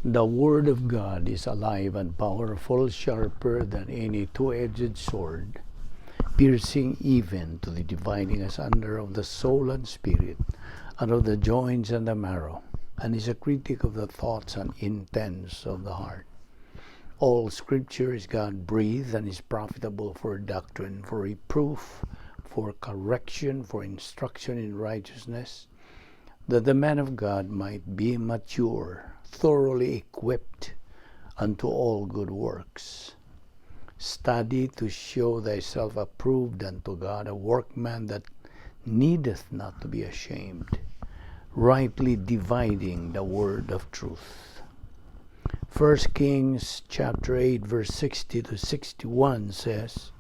The Word of God is alive and powerful, sharper than any two-edged sword, piercing even to the dividing asunder of the soul and spirit, and of the joints and the marrow, and is a critic of the thoughts and intents of the heart. All Scripture is God breathed and is profitable for doctrine, for reproof, for correction, for instruction in righteousness, that the man of God might be mature, thoroughly equipped unto all good works. Study to show thyself approved unto God, a workman that needeth not to be ashamed, rightly dividing the word of truth. 1 Kings chapter 8 verse 60 to 61 says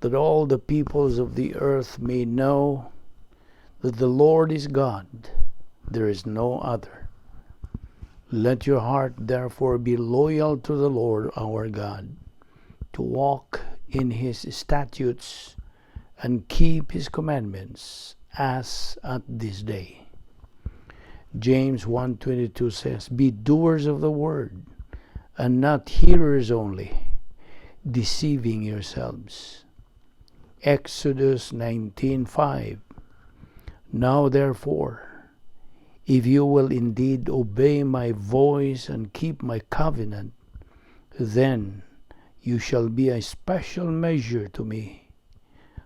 that all the peoples of the earth may know that the Lord is God, there is no other. Let your heart therefore be loyal to the Lord our God, to walk in his statutes and keep his commandments as at this day. James 1:22 says, "Be doers of the word and not hearers only, deceiving yourselves." Exodus 19:5. Now therefore, if you will indeed obey my voice and keep my covenant, then you shall be a special measure to me,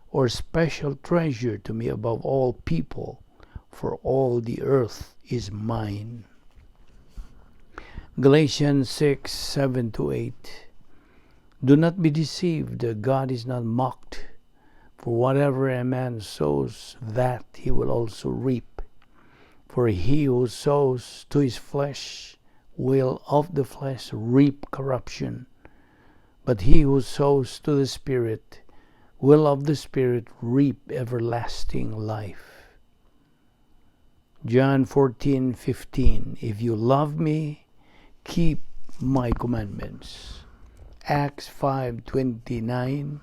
or special treasure to me above all people, for all the earth is mine. Galatians 6:7 to 8. Do not be deceived, God is not mocked. For whatever a man sows, that he will also reap. For he who sows to his flesh will of the flesh reap corruption, but he who sows to the Spirit will of the Spirit reap everlasting life. John 14:15. If you love me, keep my commandments. Acts 5:29.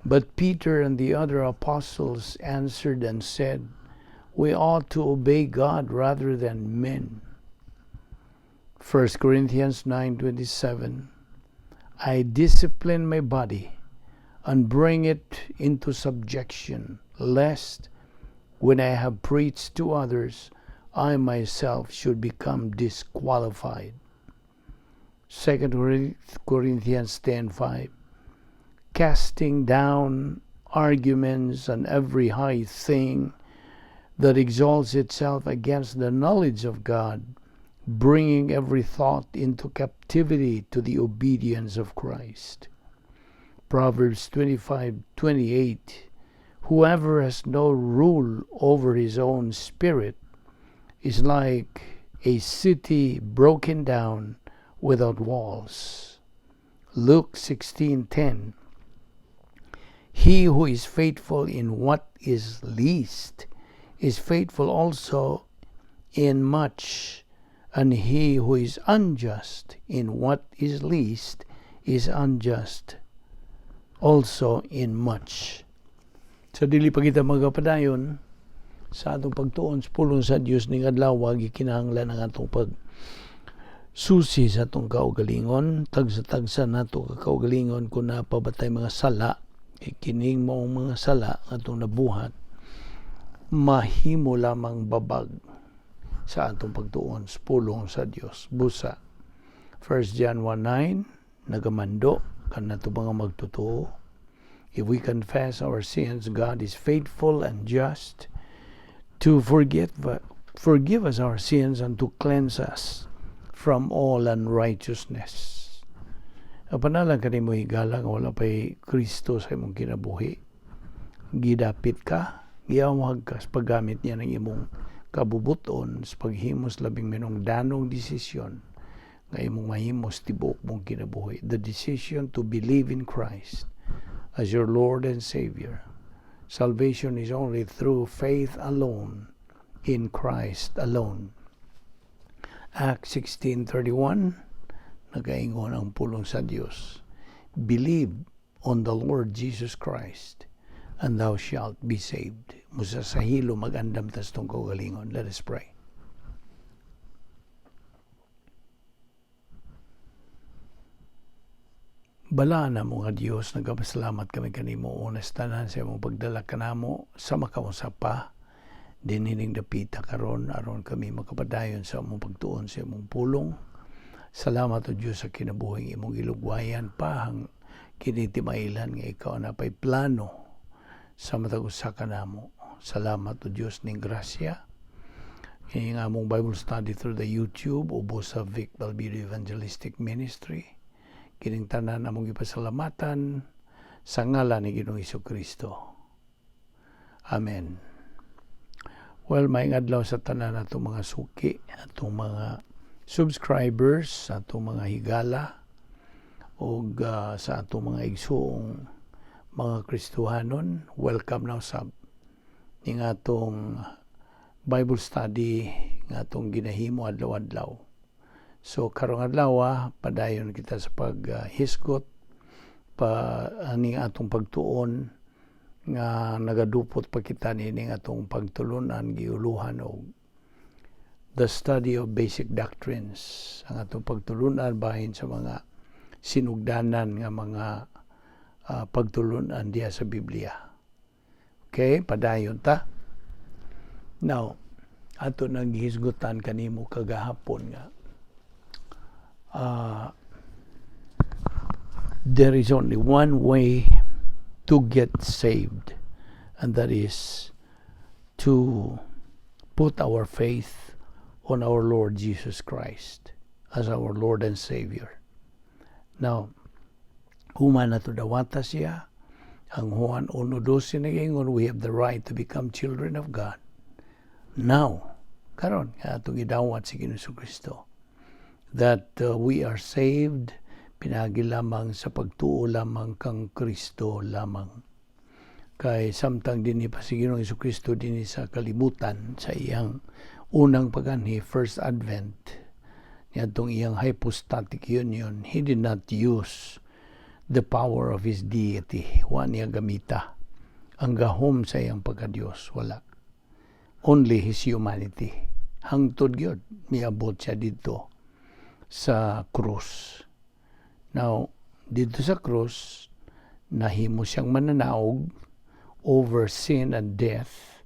But Peter and the other apostles answered and said, "We ought to obey God rather than men." 1 Corinthians 9:27. I discipline my body and bring it into subjection, lest when I have preached to others, I myself should become disqualified. 2 Corinthians 10:5. Casting down arguments and every high thing that exalts itself against the knowledge of God, bringing every thought into captivity to the obedience of Christ. Proverbs 25:28. Whoever has no rule over his own spirit is like a city broken down without walls. Luke 16:10. He who is faithful in what is least is faithful also in much, and he who is unjust in what is least is unjust also in much. Sa dili pa kita magapadayon sa atong pagtuon sa pulong sa Dios ning adlaw, gikinahanglan ang atong pag susi sa atong kaugalingon, tagsa-tagsa nato ka kaugalingon kung naa pa ba tay mga sala, kay kining maong mga sala atong nabuhat mahimo lamang babag sa atong pagtuon sa pulong sa Dios. Busa 1 John 1:9 nagamando kanato mga magtotoo, if we confess our sins, God is faithful and just to forgive us our sins and to cleanse us from all unrighteousness. Apan naa lang kanimo higala nga wala pa'y Kristo sa imong kinabuhi. Gidapit ka, giamhag ka sa paggamit niya ng imong kabubuton sa paghimos labing minungdanong desisyon nga imong mahimos tibuok mong kinabuhi. The decision to believe in Christ as your Lord and Savior. Salvation is only through faith alone, in Christ alone. Acts 16:31, nagaingon ang pulong sa Dios, "Believe on the Lord Jesus Christ and thou shalt be saved." Busa sa hilo mag-andam tas atong kaugalingon. Let us pray. Balaan namo nga Dios, nagapasalamat kami kanimo una sa tanan sa imong pagdala kanamo sa makausa pa dinining dapita karon aron kami makapadayon sa among pagtuon sa imong pulong. Salamat, O Dios, sa kinabuhing imong gilugwayan pa hang kini timailan nga ikaw naa pay plano sa matag usa kanamo. Salamat, O Dios, ning grasya. Kini nga among Bible study through the YouTube ubos sa Vic Balbido Evangelistic Ministry. Kining tanan among gipasalamatan sa ngalan ni Ginoong Kristo. Amen. Well, maayong adlaw sa tanan atong mga suki, atong mga subscribers, atong mga higala, ug sa atong mga igsuong mga Kristohanon. Welcome now sa ning atong Bible study nga atong ginahimo adlaw-adlaw. So karong adlaw, padayon kita sa paghisgot pa aning atong pagtuon nga nagadupot pa kita nining atong pagtulunan giuluhan og the study of basic doctrines, ang atong pagtulunan bahin sa mga sinugdanan nga mga pagtulunan diha sa Biblia. Okay, padayon ta. Now, ato nang gihisgutan kanimo kagahapon nga there is only one way to get saved, and that is to put our faith on our Lord Jesus Christ as our Lord and Savior. Now, human nato dawata siya, ang Juan 1:12 nag-ingon, we have the right to become children of God. Now, karon nga atong gidawat si Ginoong Kristo, that we are saved pinagi lamang sa pagtuo lamang kang Kristo lamang. Kay samtang dinhi pa si Ginoong Kristo dinhi sa kalibutan sa iyang unang paganhi, first advent, niadtong iyang hypostatic union, he did not use the power of his deity. Wa niya gamita ang gahom sa iyang pagka-Diyos. Wala. Only his humanity. Hangtod gyud miabot siya didto sa krus. Now, didto sa krus, nahimo siyang mananaog over sin and death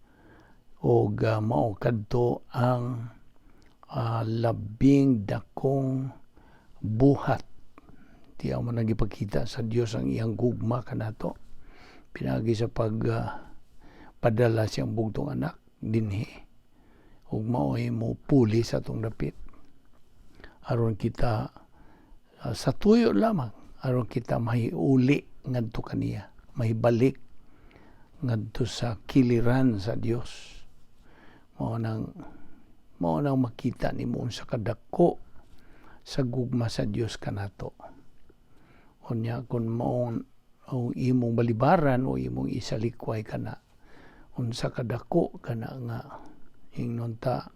og mao kadto ang labing dakong buhat. Di mo nagipakita sa Dios ang iyang gugma kanato pinagi sa pag padala siyang bugtong anak dinhi ug mao'y mo puli sa atong dapit aron kita sa tuyo lamang, aron kita mahiuli ngadto kaniya, mahibalik ngadto sa kiliran sa Dios. Mao nang makita nimo unsa kadako sa gugma sa Dios kanato. Unya kung mao ang imong balibaran o imong isalikway kana, unsa kadako kana nga ingnon ta,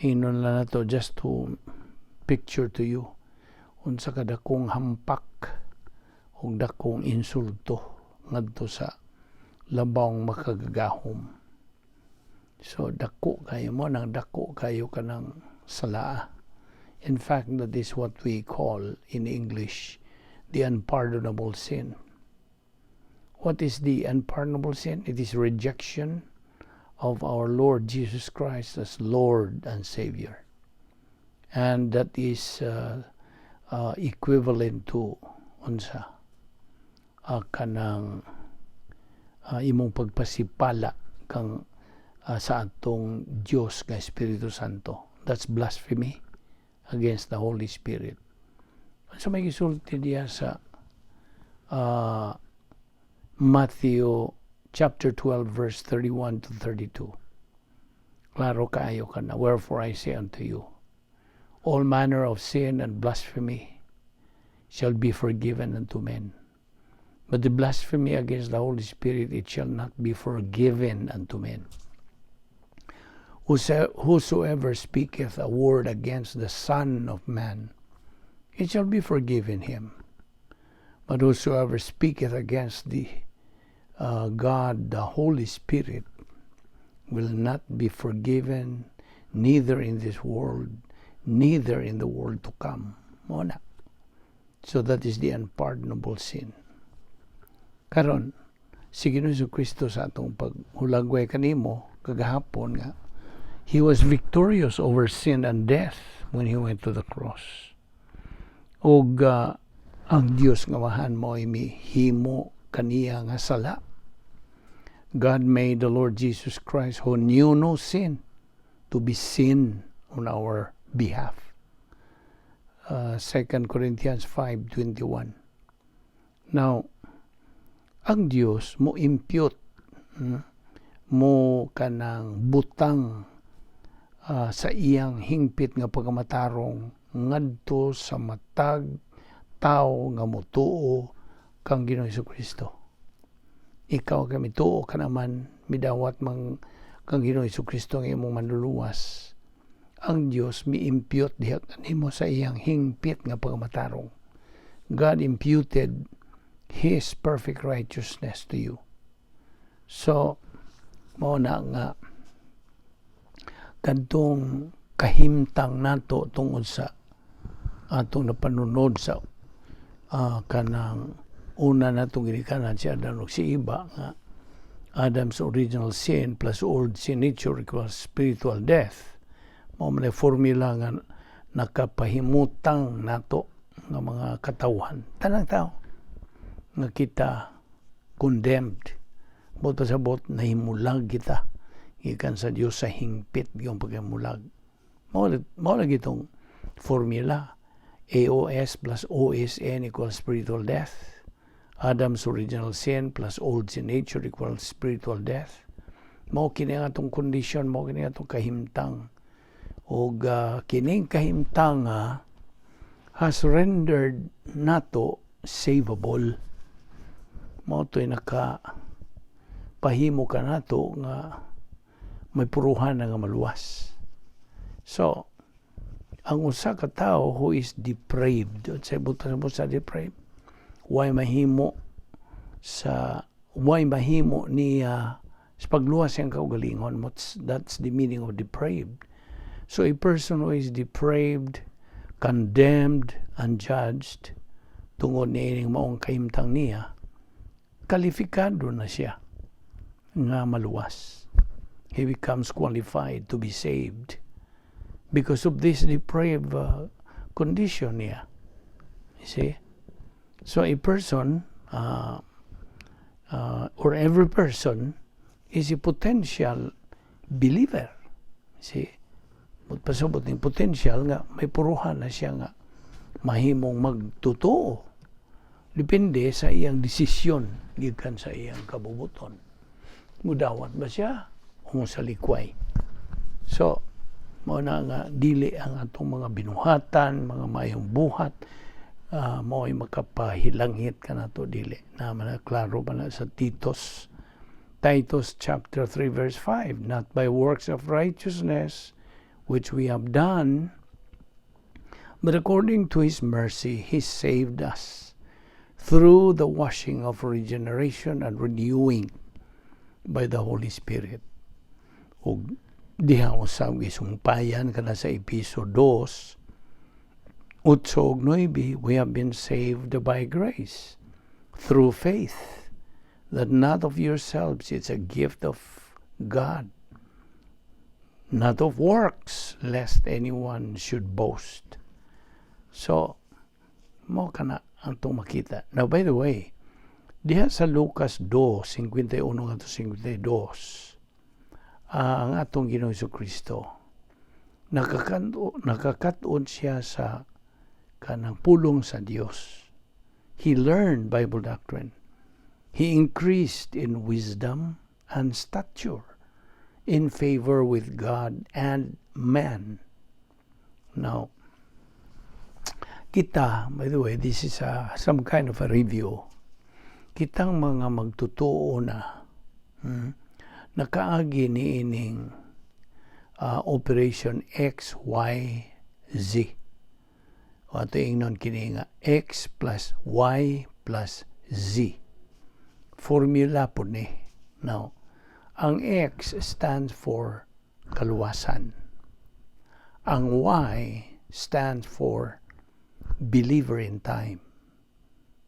ingnon lang nato, just to picture to you unsa kadakong hampak ug dakong insulto ngadto sa labawng makagagahom. So dako kayo mo nang dako kayo kanang salaa. In fact, that is what we call in English the unpardonable sin. What is the unpardonable sin? It is rejection of our Lord Jesus Christ as Lord and Savior. And that is equivalent to unsa, kanang imong pagpasipala kang sa atong Dios nga Espiritu Santo. That's blasphemy against the Holy Spirit. Sa may gisulti diya sa Matthew chapter 12 verse 31 to 32. Klaro kaayo kana. "Wherefore I say unto you, all manner of sin and blasphemy shall be forgiven unto men. But the blasphemy against the Holy Spirit, it shall not be forgiven unto men. Whosoever speaketh a word against the Son of Man, it shall be forgiven him. But whosoever speaketh against the God, the Holy Spirit, will not be forgiven, neither in this world, neither in the world to come." Mao na. So that is the unpardonable sin. Karon, si Ginoong Kristo, sa atong paghulagway kanimo kagahapon nga He was victorious over sin and death when He went to the cross. Og ang Dios nga Amahan mo'y mihimo kaniya nga sala. God made the Lord Jesus Christ, who knew no sin, to be sin on our behalf. 2 Corinthians 5:21. Now, ang Dios mo impute, mo kanang butang sa iyang hingpit nga pagkamatarong ngadto sa matag tao nga motuo kang Ginoong Kristo. Ikaw kay mituo ka naman, midawat mang kang Ginoong Kristo ang imong manluluwas. Ang Dios mi-impute diha kanimo sa iyang hingpit nga pagkamatarong. God imputed His perfect righteousness to you. So, mao na nga kadtong kahimtang nato tungod sa atong napanunod sa kanang una natong ginikanan, si Adam ug si Eva, nga Adam's original sin plus old sin nature equals spiritual death. Mao man formula nga nakapahimutang nato nga mga katawhan, tanang tao, nga kita condemned. Buot pasabot, nahimulag kita gikan sa Dios sa hingpit yung paghimulag. Mao lagi itong formula: AOS plus OSN equals spiritual death. Adam's original sin plus old sin nature equals spiritual death. Mao kini ang atong kondisyon, mao kini atong kahimtang. Og kining kahimtang has rendered nato savable. Mao to'y naka pahimo ka nato nga may puruhan na nga maluwas. So, ang usa ka tawo who is depraved, sa butan mo sa depraved, why mahimo niya sa pagluwas siyang kaugalingon. That's the meaning of depraved. So a person who is depraved, condemned, and judged tungod niining maong kahimtang niya, kalifikado na siya nga maluwas. He becomes qualified to be saved because of this depraved condition niya. You see? So a person, or every person, is a potential believer. See? Pasabot ng potential nga may puruhan na siya nga mahimong magtotoo. Depende sa iyang desisyon gikan sa iyang kabubuton. Mudawat ba siya o sa likway? So, mao na nga dili ang atong mga binuhatan, mga mayong buhat, mao'y makapahilanghit kanato, dili. Na man klaro pa na sa Titus chapter 3 verse 5, "Not by works of righteousness which we have done, but according to His mercy He saved us through the washing of regeneration and renewing by the Holy Spirit." Ug diha usab gisumpayan kana sa Episo 2, 8 ug 9, "We have been saved by grace through faith, that not of yourselves, it's a gift of God, not of works, lest anyone should boast." So, mao kana ang itong makita. Now, by the way, diha sa Lucas 2, 51 ngadto 52, ang atong Ginoong Kristo nakakaton siya sa kanang pulong sa Dios. He learned Bible doctrine. He increased in wisdom and stature, in favor with God and man. Now, kita, by the way, this is some kind of a review. Kitang mga magtotoo na nakaagi ni ining Operation X, Y, Z. O ato ingnon kini nga X plus Y plus Z. Formula po ni. Now, ang X stands for kaluwasan. Ang Y stands for believer in time.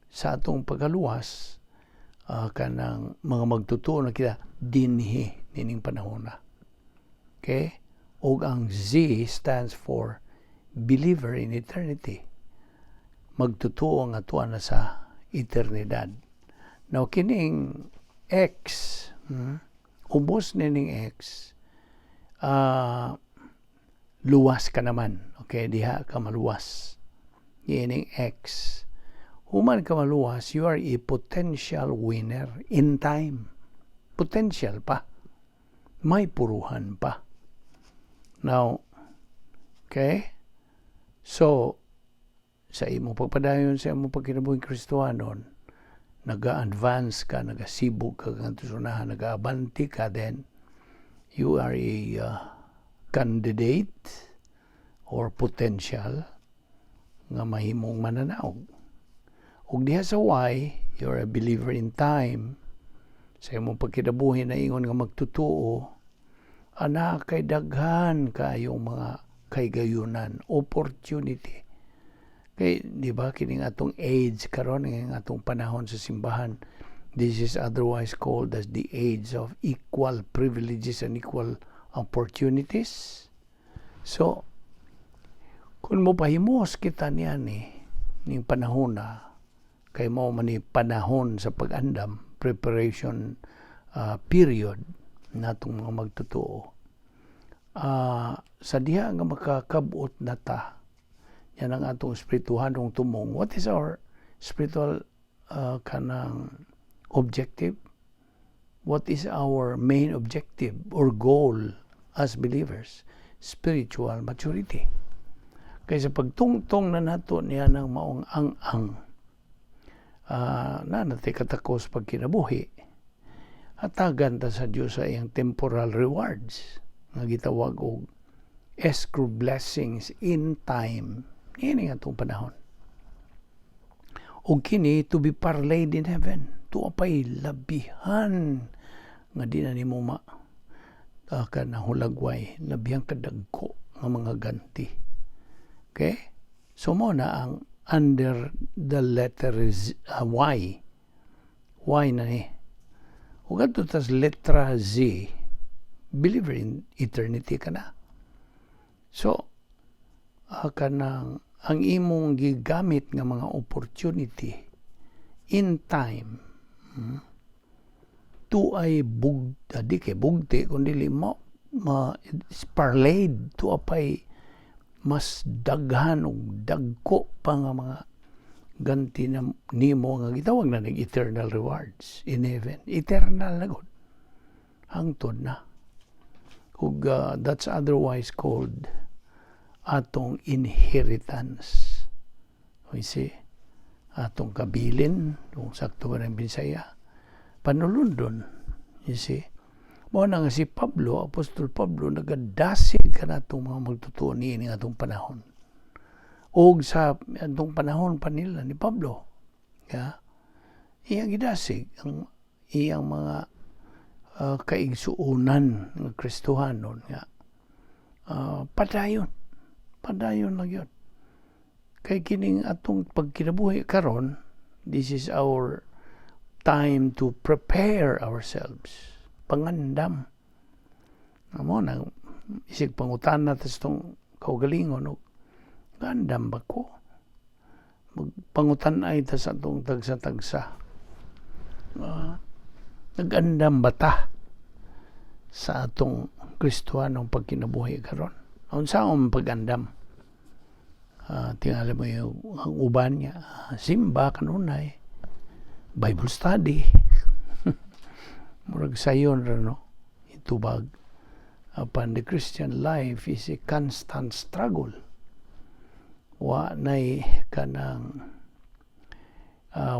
Sa atong pagkaluwas, kanang mga magtutuo na kita dinhi nining panahon na. Okay? Og ang Z stands for believer in eternity. Magtutuo nga tuwa na sa eternidad. Now, kining X, ubos nining X, luwas ka naman. Okay, diha ka maluwas. Kining X. Human ka maluwas, you are a potential winner in time. Potential pa. May puruhan pa. Now, okay? So, sa imong pagpadayon sa imong pagkinabuhing Kristohanon, naga-advance ka, nagasibog ka ngadto sa unahan, nag-aabanti ka, then you are a candidate or potential nga mahimong mananaog. Ug diha sa Y, you're a believer in time. Sa imong pagkinabuhi na ingon nga magtutuo, ana kay daghan kayong mga kaygayunan, opportunity. Kay di ba kining atong age karon, ng atong panahon sa simbahan, this is otherwise called as the age of equal privileges and equal opportunities. So, kung mo pahimos kita niya ni ning panahon na kay mao man ni panahon sa pag-andam, preparation period natong mga magtotoo. Sa diha nga makakabot na ta, yan ang atong espirituhanong tumong. What is our spiritual kanang objective? What is our main objective or goal as believers? Spiritual maturity. Kaysa pagtungtong na nato niya ng maong ang-ang, na natay katakos pagkinabuhi, hatagan ta sa Dios sa iyang temporal rewards nga gitawag og escrow blessings in time niini atong panahon. Ug kini to be parlayed in heaven, tuwa pa'y labihan nga di na nimo ma kanahulagway, labihan kadagko nga mga ganti. Okay, so mo na ang under the letter Z, Y. Y na ni. Ug adto tas letra Z, believer in eternity ka na. So kanang ang imong gigamit nga mga opportunity in time, to ay bug di kay bugti kun dili mo ma it's parlayed to apay mas daghan og dagko pa nga mga ganti na nimo nga gitawag na nag eternal rewards in heaven. Eternal na gud, hangtod na. Ug that's otherwise called atong inheritance, you see, atong kabilin kung sakto ba ng Bisaya, panulundon, you see. Mao na nga si Pablo, Apostol Pablo, nagadasig kanatong mga magtotoo niini atong panahon og sa atong panahon pa nila ni Pablo. Ya, iyang gidasig ang iyang mga kaigsuonan nga Kristohanon nga padayon, padayon lang yun. Kay kining atong pagkinabuhi karon, this is our time to prepare ourselves, pangandam. Amo na isig pangutana ta sa atong kaugalingon og gandam ba ko? Magpangutan-ay ta sa atong tagsa-tagsa. Nag-andam ba ta sa atong Kristohanong pagkinabuhi karon? Unsaon pag-andam? Tingali mo yung ang uban niya, simba kanunay, Bible study. Murag sayon ra, no? Itubag. Apan the Christian life is a constant struggle. Wa nay kanang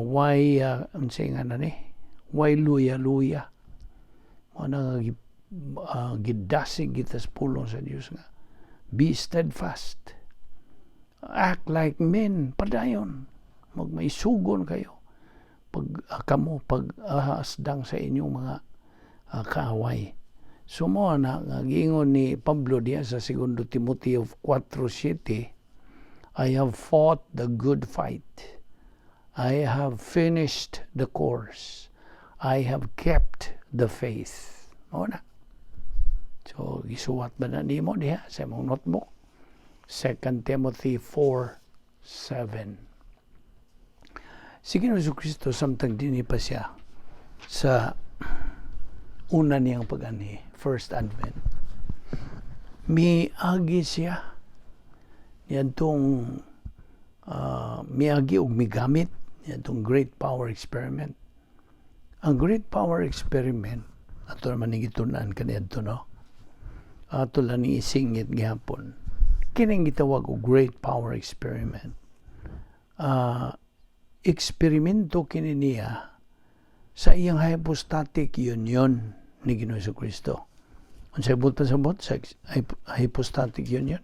why unsay nga na ni? Why luya-luya. Mo na nga gidasig kita sa pulong sa Dios nga be steadfast. Act like men, padayon. Magmaisugon kayo pag kamo pag asdang sa inyong mga kaaway. So mo na nga giingon ni Pablo diya sa 2 Timoteo 4:7, "I have fought the good fight. I have finished the course. I have kept the faith. Mao na. So, gisuwat ba na nimo diha sa imong notebook? 2 Timothy 4:7. Si Ginoong Kristo, samtang dinhi pa siya sa una niyang pag-anhi, first advent, miagi siya niadtong miagi og migamit niadtong great power experiment. Ang great power experiment, ato naman ni gitun-an kaniadto, no? Ato lang ni isingit gihapon. Kining gitawag og great power experiment. Eksperimento kini niya sa iyang hypostatic union ni Ginoong Kristo. Unsay buot pasabot sa hypostatic union?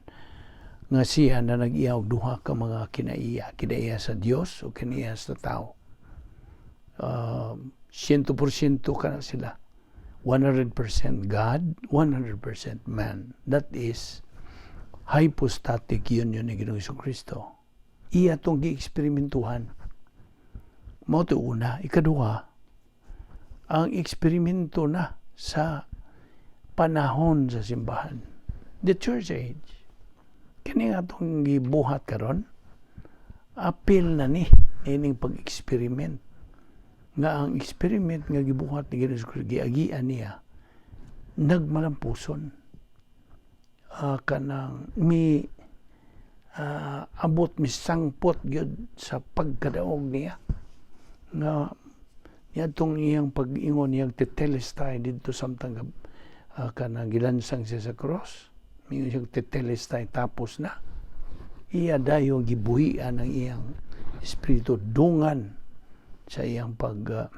Nga siya na nag-iya og duha ka mga kinaiya, kinaiya sa Dios o kinaiya sa tao. 100% ka na sila. 100% God, 100% man. That is hypostatic union ni Ginoong Kristo. Iya tong gi-eksperimentuhan. Mao to una. Ikaduha, ang eksperimento na sa panahon sa simbahan. The church age. Kini nga atong gibuhat karon, apil na ni ining pag-experiment. Nga ang experiment nga gibuhat ni Ginoong Kristo, giagian niya, nagmalampuson. Kanang mi abot misangpot gyud sa pagkadaog niya nga niadtong iyang pag-ingon niyang tetelestai didto samtang kanang gilansang siya sa cross. Mingon siyang tetelestai, tapos na. Iya dayon gibuhian ang iyang espiritu dungan sa iyang pag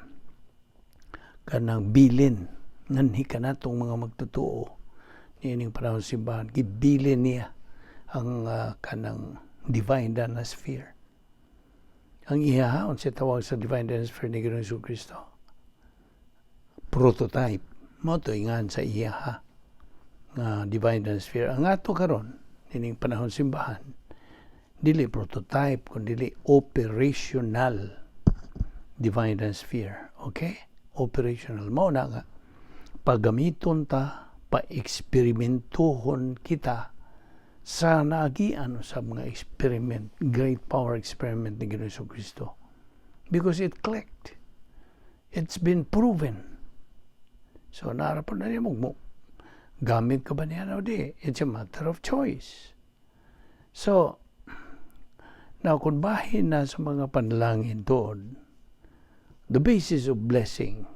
kanang bilin nganhi kanatong mga magtotoo niining panahon sa simbahan. Gibilin niya ang kanang divine sphere. Ang iya, unsa tawag sa divine sphere ni Ginoong Kristo? Prototype. Mao to ingan sa iya ha nga divine sphere. Ang ato karon nining panahon simbahan, dili prototype kun dili operational divine sphere. Okay? Operational. Mao na nga pagamiton ta, pa-eksperimentuhon kita sa naagian sa mga experiment, great power experiment ni Ginoong Kristo. Because it clicked. It's been proven. So, naarapan na niya mo, gamit ka ba niya o di? It's a matter of choice. So, now, kung bahin na sa mga panalangin doon, the basis of blessing,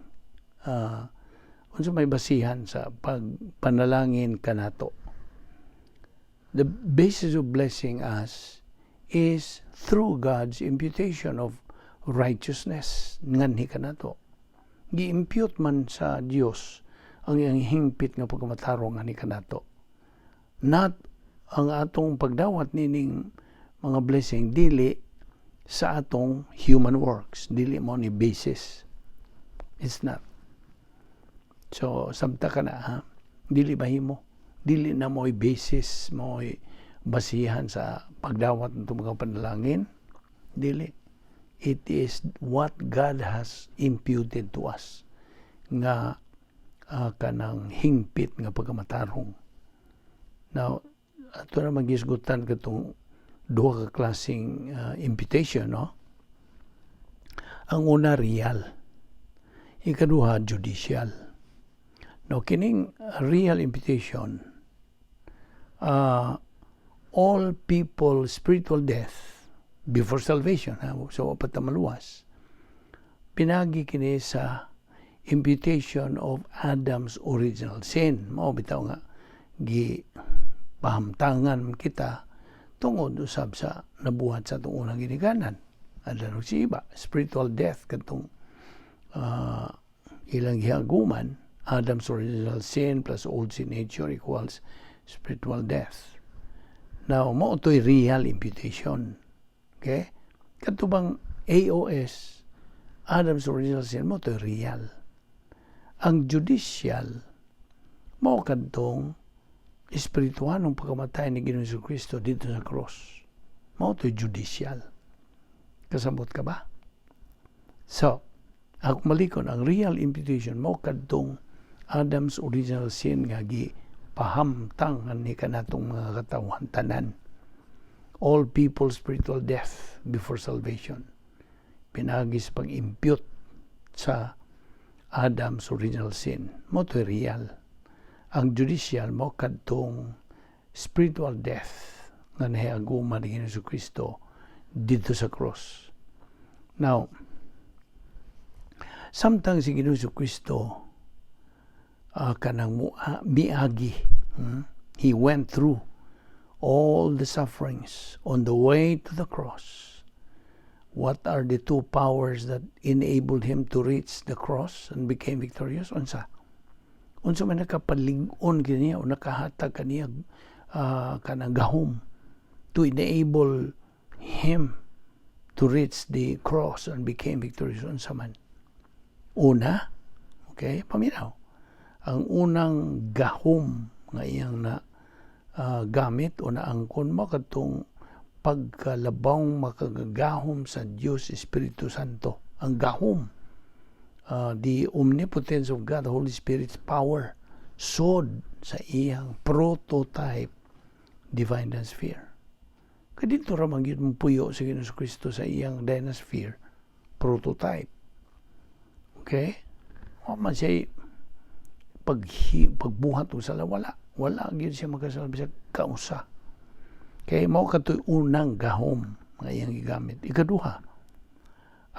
unsa may basihan sa pagpanalangin kanato? The basis of blessing us is through God's imputation of righteousness nganhi kanato. Gi-impute man sa Dios ang iyang hingpit nga pagkamatarong nganhi kanato. Not ang atong pagdawat nining mga blessing, dili sa atong human works, dili mo ni basis. It's not. So sabta ka na ha, dili mahimo, dili na mo'y basis, mo'y basihan sa pagdawat ng mga panalangin, dili. It is what God has imputed to us nga kanang hingpit nga pagkamatarong. Now, ato na magisgutan katong duha ka klaseng imputation, no? Ang una, real. Ikaduha, judicial. Now, kining real imputation, all people spiritual death before salvation, ha? So pa ta maluwas. Pinagi kini sa imputation of Adam's original sin. Mao bitaw nga gi pahamtangan kita tungod usab sa nabuhat sa atong unang ginikanan. Adan si iba, spiritual death katong ilang gihaguman, Adam's original sin plus old sin nature equals spiritual death. Now, mao to'y real imputation. Okay? Kato bang AOS, Adam's original sin, mao to'y real. Ang judicial, mao kadtong espirituanong pagkamatay ni Ginoong Kristo dito sa cross. Mao to'y judicial. Kasabot ka ba? So, ako malikon, ang real imputation mo kadtong Adam's original sin nga gi pahamtang ni kanatong mga katawhan tanan. All people spiritual death before salvation. Pinaagi sa pag-impute sa Adam's original sin. Mao to real. Ang judicial mo kadtong spiritual death nga nahiaguma ni Hesus Kristo didto sa cross. Now, samtang si Ginoong Kristo kanang miagi, He went through all the sufferings on the way to the cross. What are the two powers that enabled him to reach the cross and became victorious? Unsa? Unsa man nakapalig-on kaniya o nakahatag kaniya kanang gahom to enable him to reach the cross and became victorious? Unsa man? Una, okay, paminaw. Ang unang gahom nga iyang na gamit o naangkon mo kadtong pagkalabawng makagagahom sa Dios Espiritu Santo. Ang gahom, the omnipotence of God, the Holy Spirit's power, sod sa iyang prototype divine sphere. Kay didto ra man gyud puyo si Ginoong Kristo sa iyang dynasphere prototype. Okay? Wa man siya pagbuhat og sala, wala. Wala gyud siya makasala bisag kausa. Kay mao katoy unang gahom nga iyang gigamit. Ikaduha,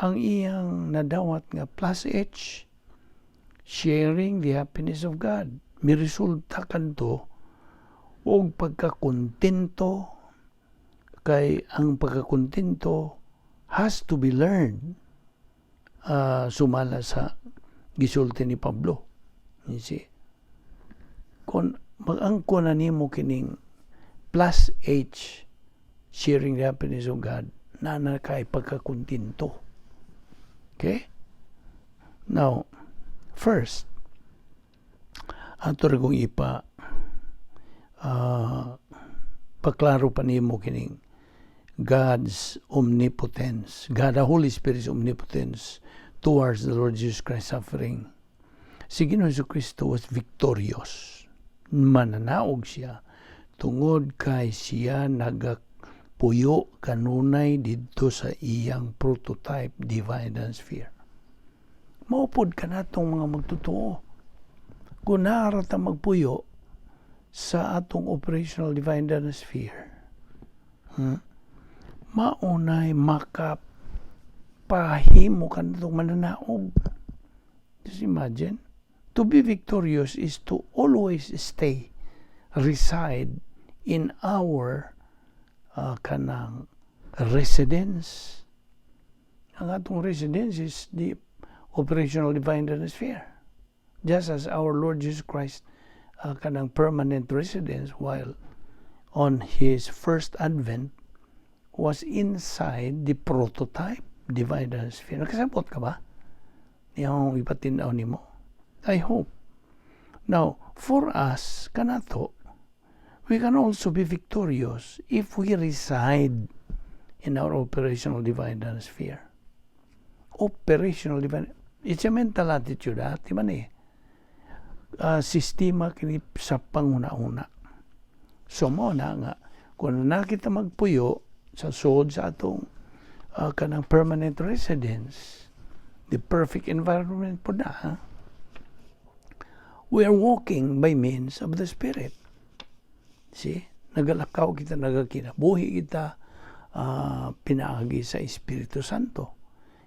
ang iyang nadawat nga plus H, sharing the happiness of God. Miresulta kanto og pagkakontento, kay ang pagkakontento has to be learned, sumala sa gisulti ni Pablo. You see? Kung mag-angkon na nimo kining plus H, sharing the happiness of God, na na kay pagkakontento. Okay? Now, first, ato ra kong ipa paklaro pa nimo kining God's omnipotence, God the Holy Spirit's omnipotence towards the Lord Jesus Christ suffering. Si Ginoong Kristo was victorious. Mananaog siya tungod kay siya nagapuyo kanunay didto sa iyang prototype divine sphere. Mao pod kanatong mga magtotoo. Kung naa ra ta magpuyo sa atong operational divine sphere, Maunay makapahimo kanatong mananaog. Just imagine, to be victorious is to always stay, reside in our kanang residence. Ang atong residence is the operational divine sphere. Just as our Lord Jesus Christ kanang permanent residence while on His first advent was inside the prototype divine sphere. Nakasabot ka ba? Niyang ipatinaw nimo? I hope. Now, for us, kanato, we can also be victorious if we reside in our operational divine sphere. Operational divine. It's a mental attitude, ha? Di ba ni? Sistema kini sa panguna-una. So mao na nga, kung nakita magpuyo sa sod sa atong kanang permanent residence, the perfect environment po na, ha? We are walking by means of the Spirit. See? Nagalakaw kita, nagakinabuhi kita, pinaagi sa Espiritu Santo.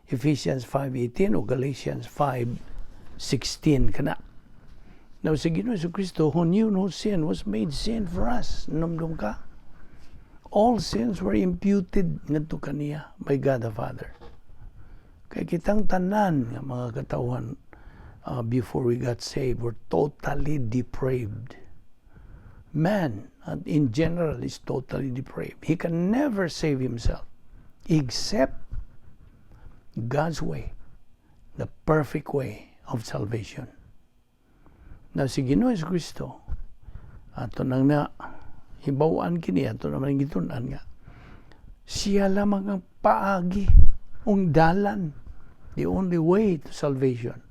Ephesians 5:18 o Galatians 5:16 kana. Now, si Ginoong Kristo, who knew no sin, was made sin for us. Namdum ka? All sins were imputed ngadto kaniya by God the Father. Kay kitang tanan nga mga katawhan before we got saved were totally depraved. Man, in general, is totally depraved. He can never save himself except God's way, the perfect way of salvation. Now, si Ginoo Kristo, ato nang na hibaw-an kini, ato naman gitun-an nga, siya lamang ang paagi, ug dalan. The only way to salvation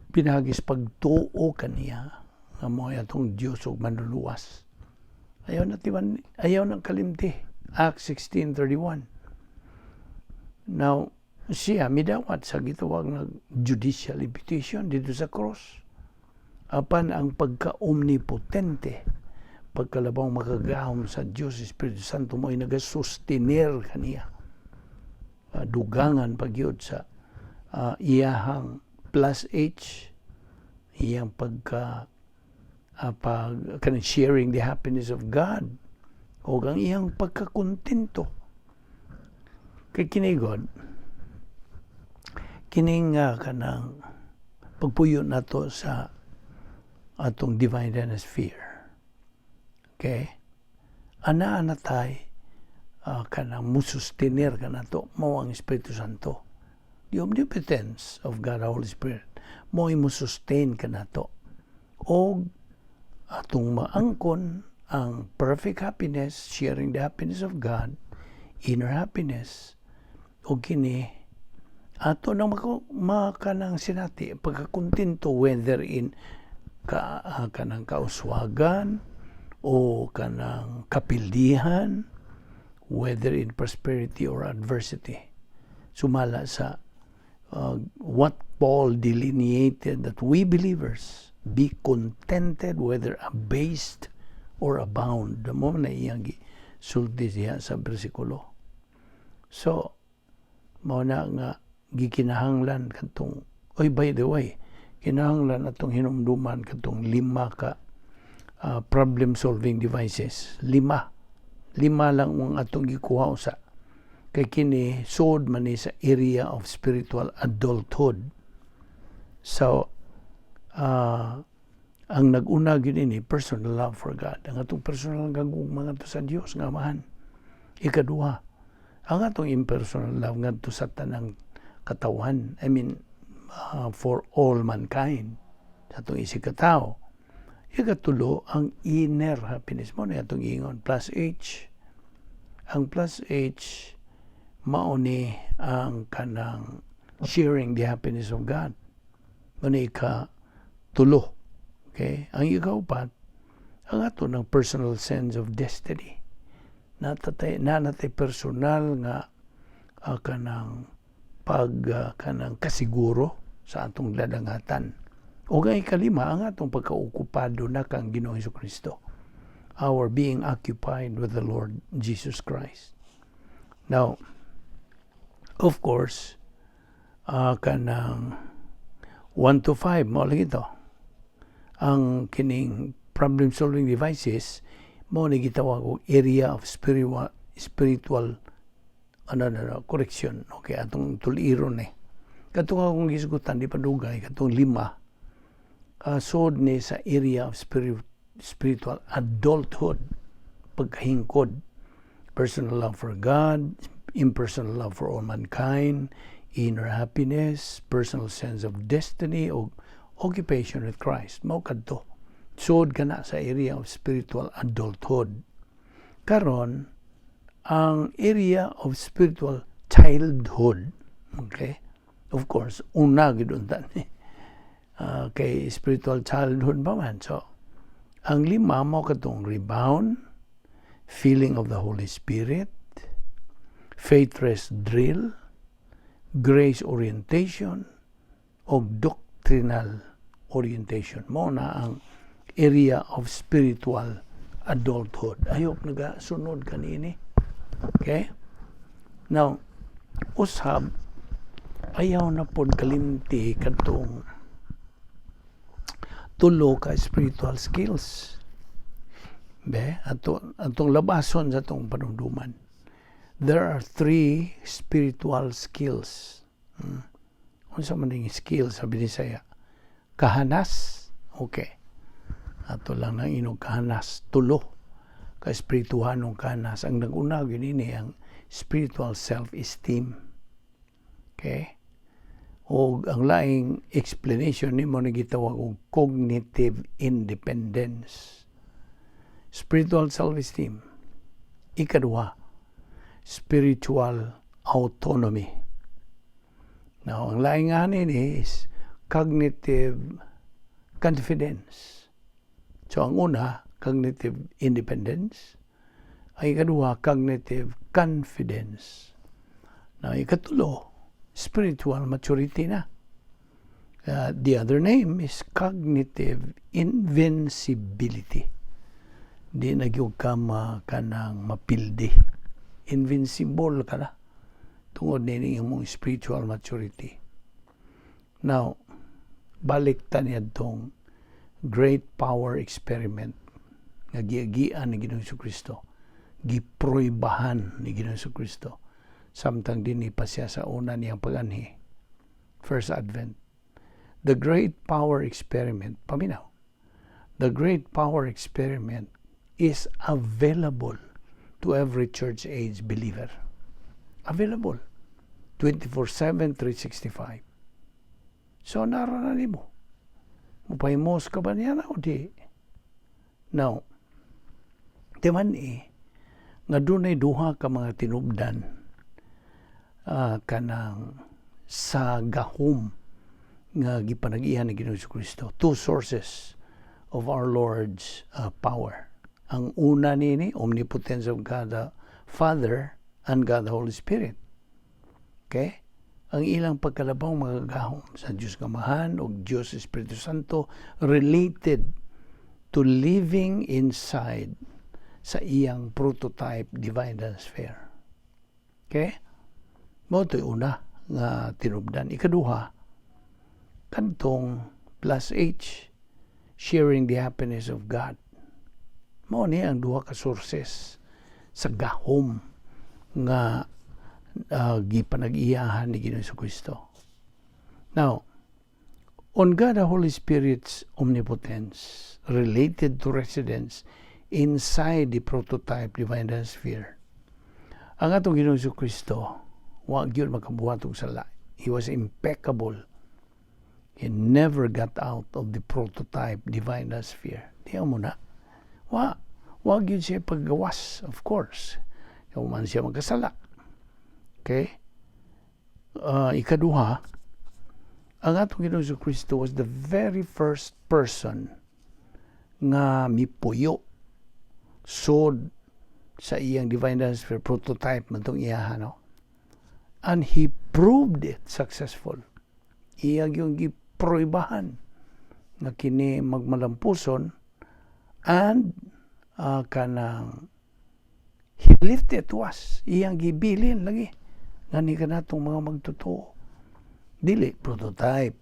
pinaagi sa pagtuo kaniya nga mao atong Dios ug Manluluwas. Ayaw na timan, ayaw nang kalimti. Acts 16:31. Now, siya midawat sa gitawag nga judicial imputation dito sa cross. Apan ang pagka-omnipotente, pagkalabang makagahom sa Diyos Espiritu Santo mo ay nagasustenir kaniya. Dugangan pagyud sa iyahang plus H, iyang pagka pag kanang sharing the happiness of God o ang iyang pagkakontento kay kini gud, kining kanang pagpuyo nato sa atong divine sphere, okay, ana natay kanang musustenir kanato mao ang Espiritu Santo. The omnipotence of God the Holy Spirit mo mo sustain kanato og atong maangkon ang perfect happiness, sharing the happiness of God, inner happiness, o kini ato nang makanang sinati pagkakontento whether in ka, kanang kauswagan o kanang kapildihan, whether in prosperity or adversity, sumala sa what Paul delineated, that we believers be contented whether abased or abound. Mao na iyang sulti siya sa bersikulo. So mao na nga gikinahanglan katong, oy, by the way, kinahanglan atong hinumduman katong lima ka problem solving devices. Lima, lima lang ang atong gikuha usa kay kini sud man ni sa area of spiritual adulthood. So ang nag-una gyud ini, personal love for God, ang atong personal nga gugma ngadto sa Dios nga Amahan. Ikaduha, ang atong impersonal love ngadto sa tanang katawan, I mean, for all mankind, sa atong isig katao. Ikatulo, ang inner happiness mo na atong ingon plus H. Ang plus H mao ni ang kanang sharing the happiness of God. Mao ni ika tulo, okay? Ang ikaupat, ang ato ng personal sense of destiny. Natatay nanatay personal nga kanang pag kanang kasiguro sa atong ladangatan. O ang ikalima, ang atong pagkaokupado na kang Ginoong Kristo, our being occupied with the Lord Jesus Christ. Now, of course, kanang 1 to 5 mo lagi ito ang kining problem solving devices mo ni gitawag og area of spiritual ano na, correction. Okay, atong tuliron ni katong akong gisgutan di pa dugay, katong lima, sud ni sa area of spiritual adulthood, pagkahingkod: personal love for God, impersonal love for all mankind, inner happiness, personal sense of destiny o occupation with Christ. Mao kadto sud kana sa area of spiritual adulthood. Karon, ang area of spiritual childhood, okay, of course, una gid unta ni kay spiritual childhood pa man. So ang lima mo katong rebound, feeling of the Holy Spirit, faith rest drill, grace orientation o doctrinal orientation. Mo na ang area of spiritual adulthood. I hope nagasunod kanini. Okay? Now, usab, ayaw na pod kalimti katong tulo ka spiritual skills. Be, ato atong labason sa atong panumduman. There are three spiritual skills. Unsa man ning skills sa Binisaya? Kahanas. Okay. Ato lang nang inog kahanas. Tulo ka espirituhanong kahanas. Ang nag-una gyud ini ang spiritual self-esteem. Okay? O ang laing explanation nimo ni gitawag og cognitive independence. Spiritual self-esteem. Ikaduha, spiritual autonomy. Now, ang laing ani is cognitive confidence. So, ang una, cognitive independence. Ang ikaduha, cognitive confidence. Now, ikatulo, spiritual maturity na. The other name is cognitive invincibility. Di na gyud ka ma kanang mapildi. Invincible ka na tungod nini imong spiritual maturity. Now, balik ta niadtong great power experiment nga giagian ni Ginoong Kristo. Giproybahan ni Ginoong Kristo samtang dinhi pa siya sa una niyang paganhi. First Advent. The great power experiment, paminaw. The great power experiment is available to every church age believer. Available. 24/7, 365. So, nara na nimo. Mupahimos ka ba niya na o di? Now, di man eh, nga dunay duha ka mga tinubdan kanang sa gahom nga gipanag-iyan ni Ginoong Kristo. Two sources of our Lord's power. Ang una nini, omnipotence of God the Father and God the Holy Spirit. Okay? Ang ilang pagkalabaw mga gahom sa Diyos Amahan o Diyos Espiritu Santo related to living inside sa iyang prototype divine sphere. Okay? Mao to'y una nga tinubdan. Ikaduha, kantong plus H, sharing the happiness of God. Mao ni ang duha ka sources sa gahom nga gipanag-iyahan ni Ginoong Kristo. Now, on God the Holy Spirit's omnipotence related to residence inside the prototype divine sphere. Ang atong Ginoong Kristo, wa gyud makabuhat og sala. He was impeccable. He never got out of the prototype divine sphere. Di mo na. Wa gyud siya paggawas, of course. Kung man siya magkasala. Okay? Ikaduha, ang atong Ginoong Kristo was the very first person nga mipuyo sod sa iyang divine sphere, prototype man tong iyaha, no? And he proved it successful. Iyang yung giproybahan nga kini magmalampuson and kanang he left it to us. Iyang gibilin lagi nga ni kanatong mga magtotoo. Dili prototype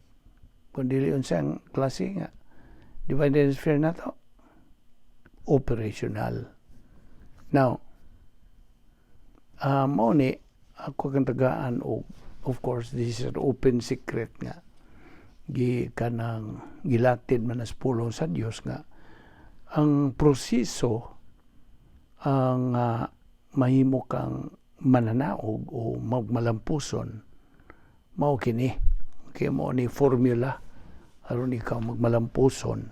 kun dili unsang klase nga divine sphere nato operational. Now, mao ni ako kang tagaan og, of course, this is an open secret nga gi kanang gilatid man as pulong sa Dios nga ang proseso ang mahimo kang mananaog o magmalampuson mao kini. Kay mao ni formula aron ikaw magmalampuson: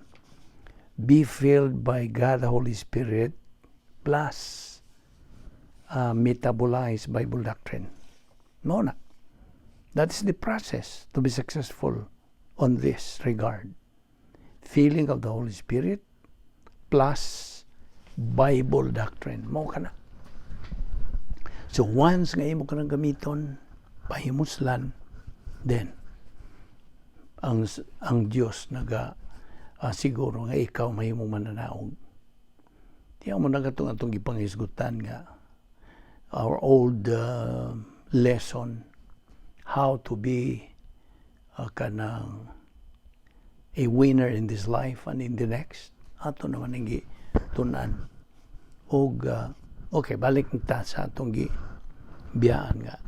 be filled by God the Holy Spirit plus metabolize Bible doctrine. No na. That is the process to be successful on this regard. Filling of the Holy Spirit plus Bible doctrine. Mao ka na. So once nga imo ka nang gamiton, pahimuslan, then ang Dios naga siguro nga ikaw mahimong mananaog. Tiyan mo na katong atong gipanghisgutan nga our old lesson, how to be kanang a winner in this life and in the next. Ato naman ang gitunan og okay, balik ta sa atong gi biyaan nga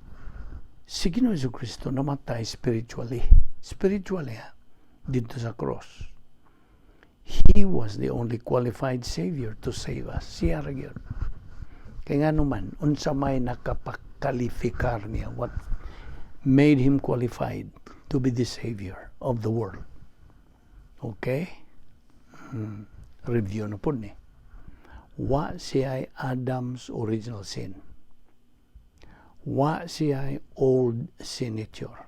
si Ginoong Kristo namatay spiritually, spiritually ha, dito sa cross. He was the only qualified savior to save us. Siya ra gyud. Kay nga naman, unsa may nakapakalifikar niya? What made him qualified to be the savior of the world? Okay? Review na po ni. Wa siya Adam's original sin. Wa siya old sin nature.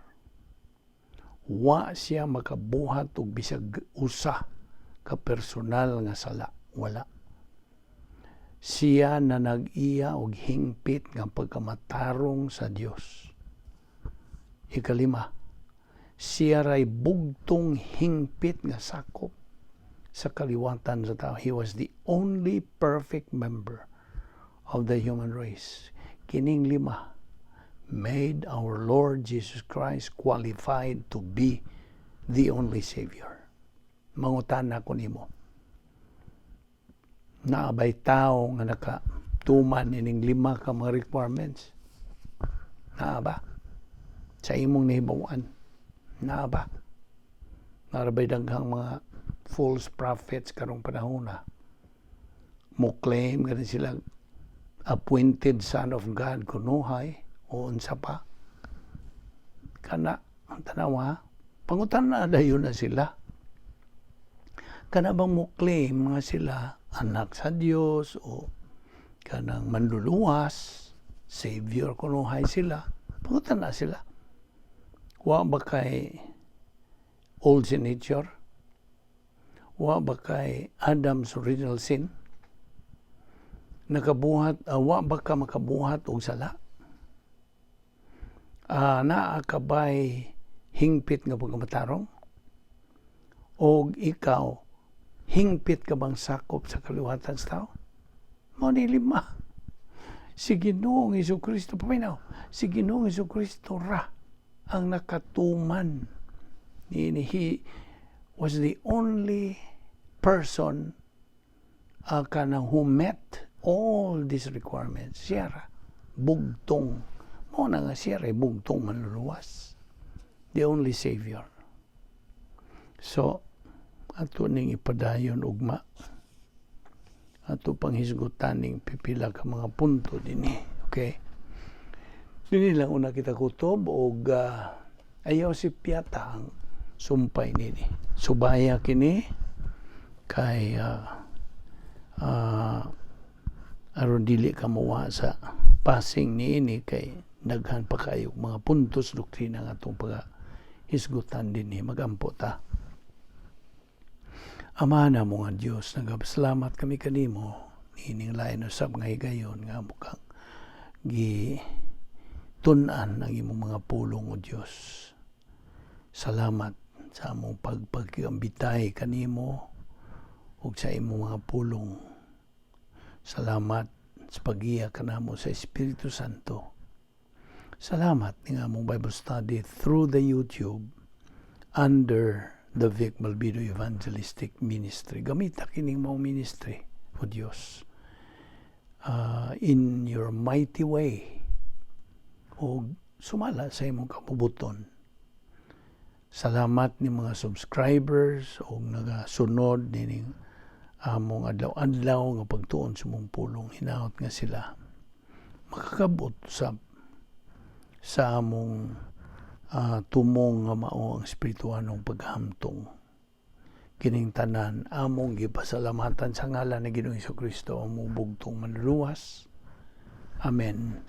Wa siya makabuhat og bisag usa ka personal nga sala. Wala. Siya na nag-iya og hingpit nga pagkamatarong sa Dios. Ikalima, siya ray bugtong hingpit nga sakop sa kaliwatan sa tao. He was the only perfect member of the human race. Kining lima made our Lord Jesus Christ qualified to be the only Savior. Mangutana ko nimo. Naa bay tao nga nakatuman ining lima ka mga requirements? Naa ba? Sa imong nahibaw-an? Naa ba? Naa bay daghang mga false prophets karong panahon na mo claim gani sila appointed son of God kunuhay o unsa pa kana. Ang tanawa, pangutan-a dayon na sila, kana bang mo claim mga sila anak sa Dios o kanang manluluwas, savior kunuhay sila? Pangutan-a sila, wa ba kay old sin nature? Wa ba kay Adam's original sin? Nakabuhat wa ba ka makabuhat og sala? Naa ka bay hingpit nga pagkamatarong? Og ikaw, hingpit ka bang sakop sa kaliwatan sa tao? Mao ni lima. Si Ginoong Kristo, paminaw, si Ginoong Kristo ra ang nakatuman. Ni He was the only person kanang who met all these requirements. Siya ra bugtong. Mao na nga siya ra bugtong manluluwas. The only Savior. So, ato ning ipadayon ugma. Ato pang hisgutan ning pipila ka mga punto dinhi. Okay? Dinhi lang una kita kutob og ayaw sipyata ang sumpay nini. Subaya kini kay aron dili ka mawa sa passing niini kay daghan pa kayo mga puntos doktrina nga atong pag hisgutan dinhi. Magampo ta. Ama namo nga Dios, nagapasalamat kami kanimo niining lain usab nga higayon nga amo kang gi tun-an ang imong mga pulong, o Dios. Salamat sa among pagpagambitay kanimo ug sa imong mga pulong. Salamat sa paggiya kanamo sa Espiritu Santo. Salamat ning among Bible study through the YouTube under the Vic Malbido Evangelistic Ministry. Gamita kining mao ministry, O Dios, in your mighty way o sumala sa imong kabubuton. Salamat ni mga subscribers o nagasunod nining among adlaw-adlaw nga pagtuon sa imong pulong. Hinaot nga sila makakabot sa among tumong nga mao ang espirituanong paghamtong. Kining tanan among gipasalamatan sa ngalan ni Ginoong Kristo, among bugtong manluluwas. Amen.